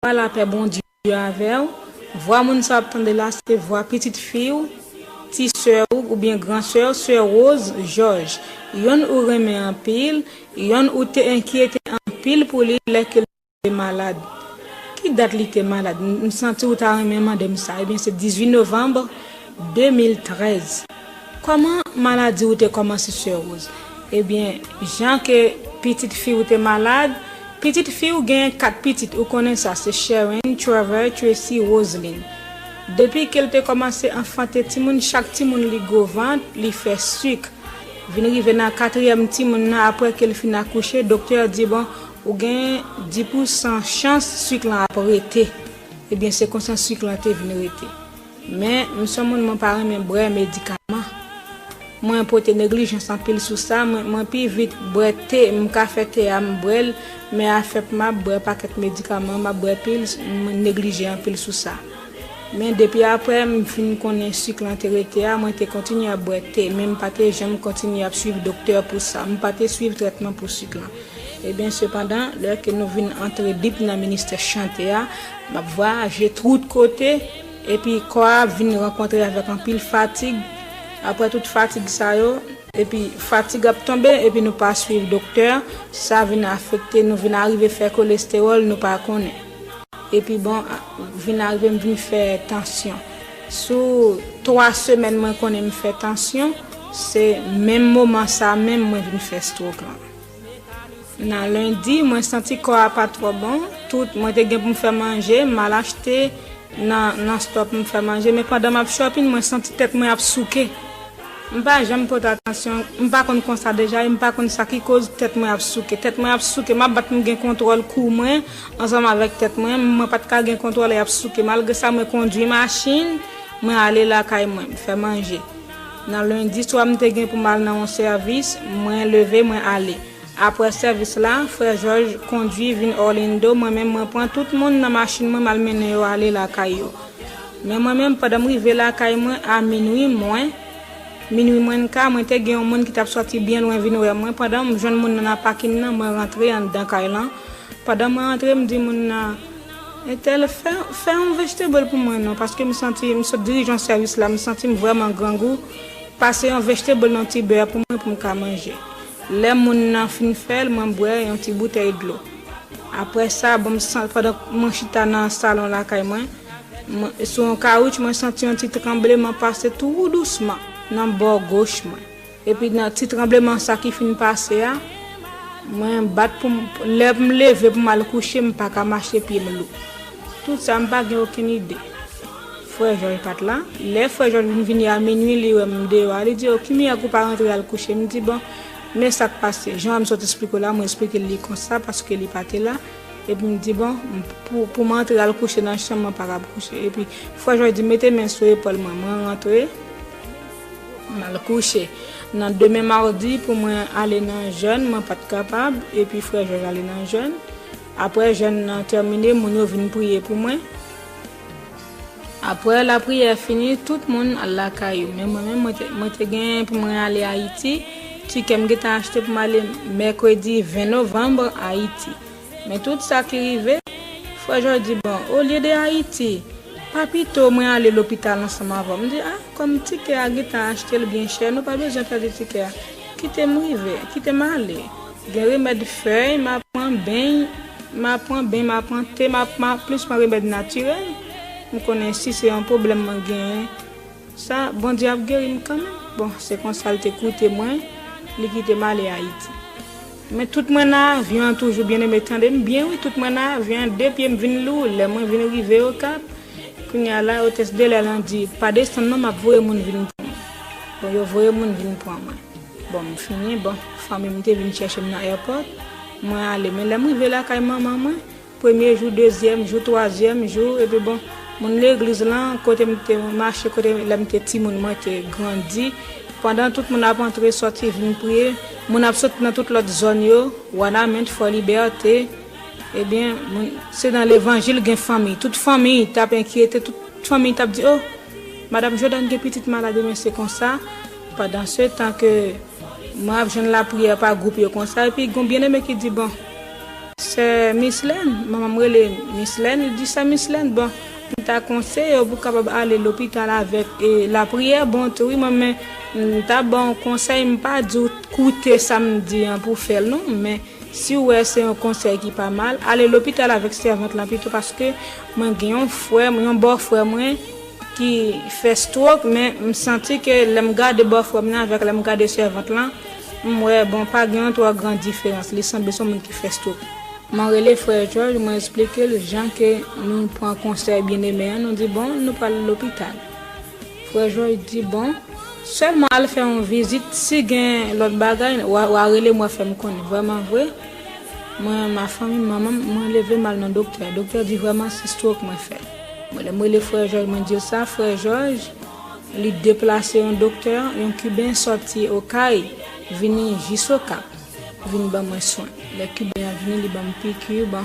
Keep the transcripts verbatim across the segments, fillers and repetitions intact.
Vwa lapè Bondye avè w. Vwa moun sa w ap tande la, se vwa pitit fi w, ti sè w oubyen gran sè w, sè Rose Georges. Yonn ou renmen anpil, yonn ou te enkyete anpil pou li lè ke l te malad. Ki dat li te malad? M, m santi w ta renmen mande m sa. Ebyen, se dizuit novanm de mil trèz. Kòman maladi w te kòmanse, sè Rose? Ebyen, jan ke pitit fi w te malad, pitit fi w genyen kat pitit, ou konnen sa, se Sharon, Trevor, Tracy, Roseline. Depi ke l te kòmanse anfante timoun, chak timoun li gwo vant, li fè sik. Vin rive nan katriyèm timoun nan, apre ke l fin akouche, doktè a di, bon, ou gen dis pousan chans sik lan ap rete. Ebyen, se konsa sik lan te vin rete. Men, m se yon moun, mwen pa renmen bwè medikaman. Mwen pote neglijans anpil sou sa, mwen, mwen pi vit bwè te, m ka fè te a, m bwè l, men afè pou m ap bwè pakèt medikaman, m ap bwè pil, mwen neglije anpil sou sa. Men depi apre m fin konnen sik lan te rete a, mwen te kontinye ap bwè te, men m pa te janm kontinye ap swiv doktè pou sa. M pa te swiv trètman pou sik lan. Ebyen, sepandan, lè ke nou vin antre dip nan ministè chante a, m ap vwayaje tout kote, epi kò a vin rankontre avèk anpil fatig. Apre tout fatig sa yo, epi fatig ap tonbe, epi nou pa swiv doktè, sa vin afekte nou, vin arive fè kolestewòl, nou pa konnen. Epi bon, a, vin arive m vin fè tansyon. Sou twa semèn mwen konnen m fè tansyon, se menm moman sa menm mwen vin fè stroke lan. Nan lendi, mwen santi kò a pa twò bon. Tout, mwen te gen pou m fè manje, m al achte nan, nan stòp m fè manje. Men pandan m ap shopping, mwen santi tèt mwen ap souke. M pa janm pote atansyon, m pa konn konsa deja, e m pa konn sa ki koz tèt mwen ap souke. Tèt mwen ap souke, m ap bat pou m gen kontwòl kou mwen, ansanm avèk tèt mwen, mwen pa t ka gen kontwòl, e ap souke. Malgre sa, mwen kondwi machin, mwen ale lakay mwen, m fè manje. Nan lendi swa, m te gen pou m al nan yon sèvis, mwen leve, mwen ale. Apre sèvis la, frè Jòj kondwi vin Orlando, mwen menm mwen pran tout moun nan machin mwen, m al mennen yo ale lakay yo. Men mwen menm, pandan m rive lakay mwen a minwi mwen, minwi mwen ka, mwen te gen yon moun ki t ap sòti byen lwen vin wè mwen. Pandan m jwenn moun nan nan pakin nan, mwen rantre anndan kay lan. Pandan mwen rantre, m di moun nan, entèl, fè, fè yon vegetable pou mwen non, paske m santi, m sot dirije yon sèvis la, m santi m vrèman grangou. Pase yon vegetable nan ti bè pou mwen pou m ka manje. Lè moun nan fin fè l, mwen bwè yon ti boutèy dlo. Apre sa, bon, m san-, pandan mwen chita nan salon lakay mwen, mwen, sou yon kawouch, mwen santi yon ti tranbleman pase tou dousman nan bò goch mwen. Epi nan ti tranbleman sa ki fin pase a, mwen bat pou m, lè m leve pou m al kouche, m pa ka mache, pye m lou. Tout sa, m pa gen okenn ide. Frè Jòj pa t la. Lè frè Jòj vin vini a minwi, li wè m deyò a, li di, "O, ki miyag ou pa rantre al kouche?" M di, "Bon, men sa k pase." Jan m sot esplike w la, mwen esplike l li konsa, paske li pa te la. Epi m di, "Bon, m, pou, pou m antre al kouche nan chanm, mwen pa kab kouche." Epi frè Jòj di, "Mete men sou epòl mwen." Mwen rantre, m al kouche. Nan demen mawdi, pou mwen ale nan jèn, mwen pa t kapab. Epi frè Jòj ale nan jèn. Apre jèn nan tèmine, moun yo vin priye pou mwen. Apre lapriyè fini, tout moun al lakay yo. Men mwen menm, mwen te, mwen te gen pou mwen ale Ayiti. Tikè m gentan achte pou m ale mèkredi ven novanm Ayiti. Men tout sa ki rive, frè Jòj di, "Bon, olye de Ayiti, pa pito mwen ale lopital ansanm avè w?" M di, "A, kòm tikè a gentan achte l byen chè, nou pa bezwen pèdi tikè a. Kite m rive, kite m ale." Gen remèd fèy, m a pran beny, m a pran beny, m a pran te, m a, m a plis pran remèd natirèl. M konnen si se yon pwoblèm mwen genyen, sa, Bondye ap geri m kanmenm. Bon, se konsa l te koute mwen, li kite m ale Ayiti. Men tout mwen nan avyon an toujou, byeneme, tande m byen wi, tout mwen nan avyon an, de pye m vin lou, lè mwen vin rive Okap, kounye a la, otès de lè lan di, "Pa desann non, m ap voye moun vin pran mwen." Bon, yo voye moun vin pran mwen. Bon, m fini, bon, fanmi m te vin chèche m nan airport, mwen ale. Men lè m rive lakay manman mwen, premye jou, dezyèm jou, twazyèm jou, epi bon, moun legliz lan, kote m te mache, kote lè m te timoun, mwen te grandi. Pandan tout moun ap antre, sòti, vin priye, moun ap sot nan tout lòt zòn yo, Wanament, Fò Libète, ebyen, moun, se nan levanjil gen fanmi. Tout fanmi t ap enkyete, tout fanmi t ap di, "O, madanm Jòdàn gen pitit malad, ebyen se konsa." Pandan se tan ke mwen ap jwenn lapriyè pa gwoup yo konsa, epi gon byeneme ki di, "Bon, Sè Mislèn, manman m rele Mislèn, li di, "Sè Mislèn, bon, m ta konseye w pou w kapab ale lopital avèk, e, lapriyè." Bon, tou wi, mwen, men, m ta ba w konsèy, m pa di w koute sa m di an pou w fè l, non, men si w wè se yon konsèy ki pa mal, ale lopital avèk sèvant lan pito, paske mwen gen yon frè m, yon bòfrè mwen ki fè stroke, men m santi ke lè m gade bòfrè m nan avèk lè m gade sèvant lan, m wè, bon, pa gen yon twò gran diferans. Li sanble se yon moun ki fè stroke. Mwen rele frè Jòj, mwen eksplike l jan ke nou pran konsèy byeneme an, nou di, "Bon, nou pral lopital." Frè Jòj di, "Bon, sèlman al fè yon vizit, si gen lòt bagay, w a, w a rele m, w a fè m konnen." Vrèman vre, mwen, ma fanmi, manman m, mwen leve m al nan doktè. Doktè di, "Vrèman, se stroke mwen fè." Mwen, lè m rele frè Jòj, mwen di l sa, frè Jòj, li deplase yon doktè, yon Kiben sòti Okay, vini jis Okap, vin ban mwen swen. Lè Kiben an vini, li ban m piki, bon.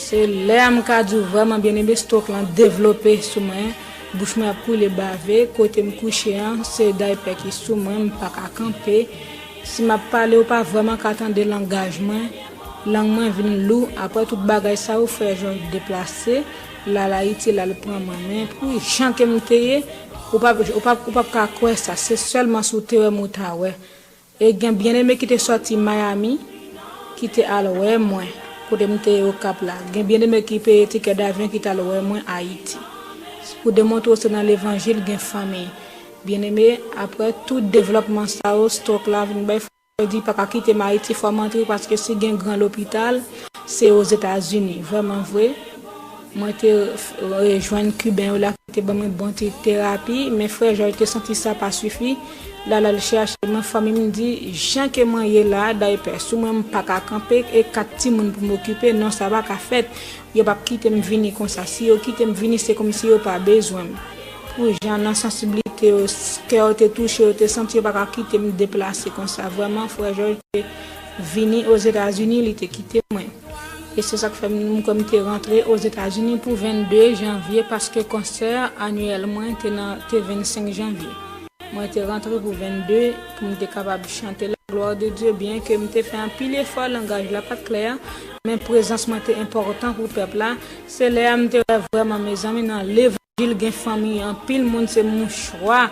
Se lè a m ka di w vrèman byeneme, stroke lan devlope sou mwen, bouch mwen ap koule bave, kote m kouche an, se daypè ki sou mwen, m pa ka kanpe. Si m ap pale, ou pa vrèman ka tande langaj mwen, lang mwen vin lou. Apre tout bagay sa yo, frè Jòj deplase, l al Ayiti, l al pran mwen. Men pou jan ke m te ye, ou p ap, ou p ap, ou p ap ka kwè sa, se sèlman si w te wè m ou ta wè. E gen byeneme ki te sòti Miami, ki te al wè mwen, kote m te ye Okap la. Gen byeneme ki peye tikè davyon ki t al wè mwen Ayiti. Pou demontre w se nan levanjil gen fanmi. Byeneme, apre tout devlòpman sa yo, stroke la vin bay fòs, di pa ka kite m Ayiti, fò m antre, paske si gen gran lopital, se Ozetazini. Vrèman vre, mwen te rejwenn Kiben yo la ki te ban mwen bon ti terapi, men frè Jòj te santi sa pa sifi. L al al chèche mwen, fanmi m di, jan ke mwen ye la, daypè sou mwen, m pa ka kanpe, e kat timoun pou m okipe, non, sa pa ka fèt. Yo p ap kite m vini konsa. Si yo kite m vini, se kòmsi yo pa bezwen m. Pou jan nan sansiblite yo, s-, kè yo te touche, yo te santi yo pa ka kite m deplase konsa. Vrèman, frè Jòj te vini Ozetazini, li te kite mwen. E se sa k fè m, m kwè m te rantre Ozetazini pou vennde janvye, paske konsè anyèl mwen te nan, te vennsenk janvye. Mwen te rantre pou vennde, pou m te kapab chante la gloire de Dieu, byen ke m te fè anpil efò, langaj la pa t klè, men prezans mwen te enpòtan pou pèp la. Se lè a m te wè vrèman, mezanmi, nan levanjil gen fanmi, anpil moun se mouchwa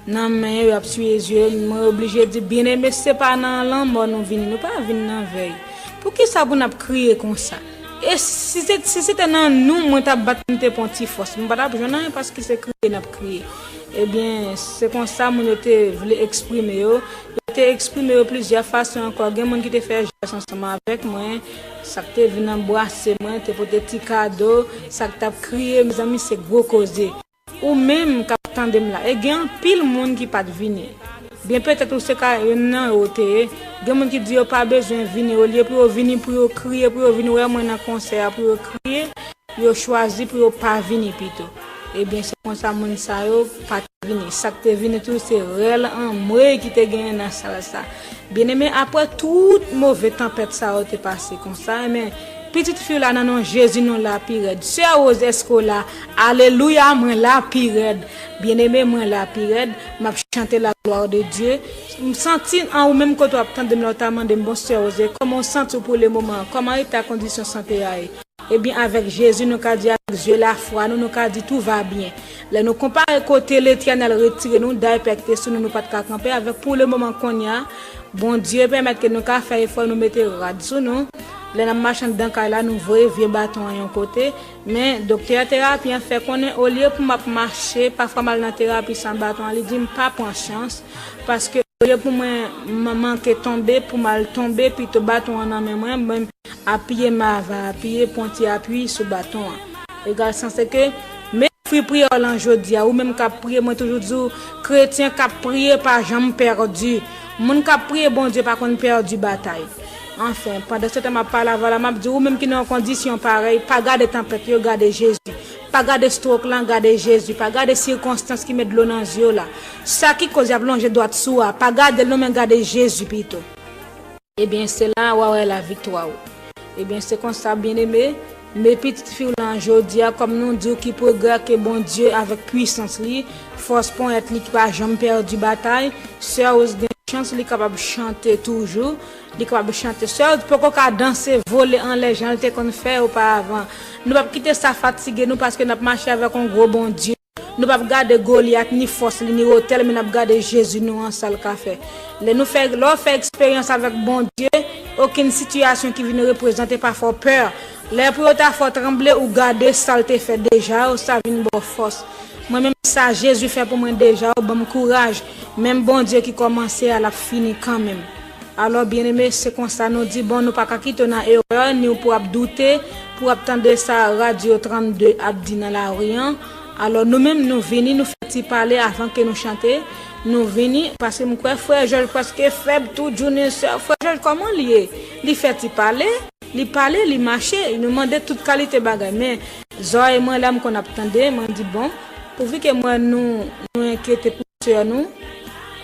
nan men yo, y ap siye zye yo, mwen oblije di, "Byeneme, se pa nan lanmò nou vini, nou pa vin nan vèy. Poukisa pou n ap kriye konsa?" E si se, si se te nan nou, mwen t ap bat, m te pran ti fòs. M pa t ap jwenn anyen paske se kriye n ap kriye. Ebyen, se konsa moun yo te vle eksprime yo. Yo te eksprime yo plizyè fason ankò. Gen moun ki te fè jès ansanm avèk mwen. Sa k te vin anbrase mwen, te pote ti kado. Sa k t ap kriye, mezanmi, se gwo koze. Ou menm k ap tande m la, e gen anpil moun ki pa t vini. Byen petèt ou se ka youn nan yo te ye. Gen moun ki di yo pa bezwen vini, olye pou yo vini, pou yo kriye, pou yo vin wè mwen nan konsè a, pou yo kriye, yo chwazi pou yo pa vini pito. Ebyen, se konsa moun sa yo pa t vini. Sa k te vini tou, se rèl anmwey ki te genyen nan sal sa. Byeneme, apre tout move tanpèt sa yo te pase konsa, ebyen, pitit fi w la nan non Jezi, nou la pi rèd. Sè Rose, èske w la? Alelouya, mwen la pi rèd. Byeneme, mwen la pi rèd. M ap chante la gloire de Dieu. M santi an ou menm kote w ap tande m la, w ta mande m, "Bon, Sè Rose, kòman w santi w pou le moman an? Kòman eta kondisyon sante a ye?" Ebyen, avèk Jezi, nou ka di, avèk zye lafwa nou, nou ka di, "Tout va bien." Lè nou konpare kote Letènèl retire nou, daypè ki te sou nou, nou pa t ka kanpe avèk pou le moman kounye a, Bondye pèmèt ke nou ka fè efò, nou mete rad sou nou. Lè n ap mache anndan kay la, nou voye vye baton an yon kote. Men, doktè terapi an fè konnen, olye pou m ap mache, pafwa m al nan terapi san baton an, li di m pa pran chans, paske olye pou mwen man-, manke tonbe, pou m al tonbe, pito baton an nan men mwen, mwen apiye m ava apiye, pran ti api sou baton an. Egal sa, se ke, men fwi priyè w lan jodi a, ou menm k ap priye, mwen toujou di w, kretyen k ap priye pa janm pèdi. Moun k ap priye Bondye pa konn pèdi batay. Anfen, pandan se tan m ap pale avè w la, m ap di w, ou menm ki nan yon kondisyon parèy, pa gade tanpèt yo, gade Jezi. Pa gade stroke lan, gade Jezi. Pa gade sikonstans ki met dlo nan zye w la. Sa ki koz y ap lonje dwat sou a, pa gade l non, men gade Jezi pito. Ebyen, se la w a wè laviktwa w. Ebyen, se konsa, byeneme, men pitit fi w lan jodi a, kòm nou di w ki pwogrè ke Bondye avèk pwisans li, fòs ponyèt li ki pa janm pèdi batay, sè Rose gen chans, li kapab chante toujou, li kapab chante. Sè w poko ka danse, vole anlè jan l te konn fè oparavan. Nou p ap kite sa fatige nou paske n ap mache avèk yon gwo Bondye. Nou p ap gade Golyat, ni fòs li, ni wotè l, men n ap gade Jezi nou an, sa l ka fè. Lè nou fè, lè w fè eksperyans avèk Bondye, okenn sitiyasyon ki vin reprezante pa fè w pè. Lè pou yo ta fè w tranble, ou gade sa l te fè deja, ou sa vin ba w fòs. Mwen menm sa Jezi fè pou mwen deja, ou ban m kouraj. Menm Bondye ki kòmanse a, l ap fini kanmenm. Alò, byeneme, se konsa nou di, bon, nou pa ka kite w nan erè, ni w pou ap doute, pou w ap tande sa Radyo trannde ap di nan lari an. Alò, nou menm, nou vini, nou fè ti pale avan ke nou chante. Nou vini, paske m kwè frè Jòj prèske fèb tou, Junior sè. Frè Jòj, kòman l ye? Li fè ti pale, li pale, li mache, nou mande tout kalite bagay. Men, zòrèy mwen la, m konn ap tande, mwen di, bon, pouvi ke mwen nou, nou enkyete pou sè nou,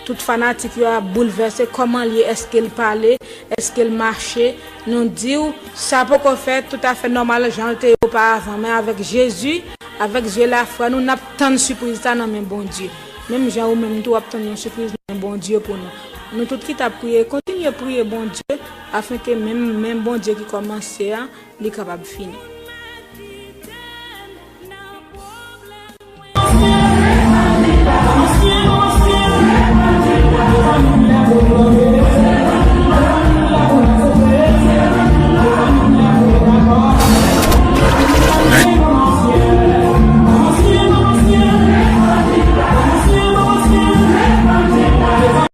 tout fanatik yo ap boulvèse, kòman l ye, èske l pale, èske l mache, nou di w, sa poko fèt toutafè nòmal jan l te ye oparavan, men avèk Jezi, avèk zye lafwa nou, n ap tann sipriz sa nan men Bondye. Menm jan ou menm tou w ap tann yon sipriz nan men Bondye pou nou. Nou tout ki t ap priye, kontinye priye Bondye, afen ke menm, menm Bondye ki kòmanse a, li kapab fini.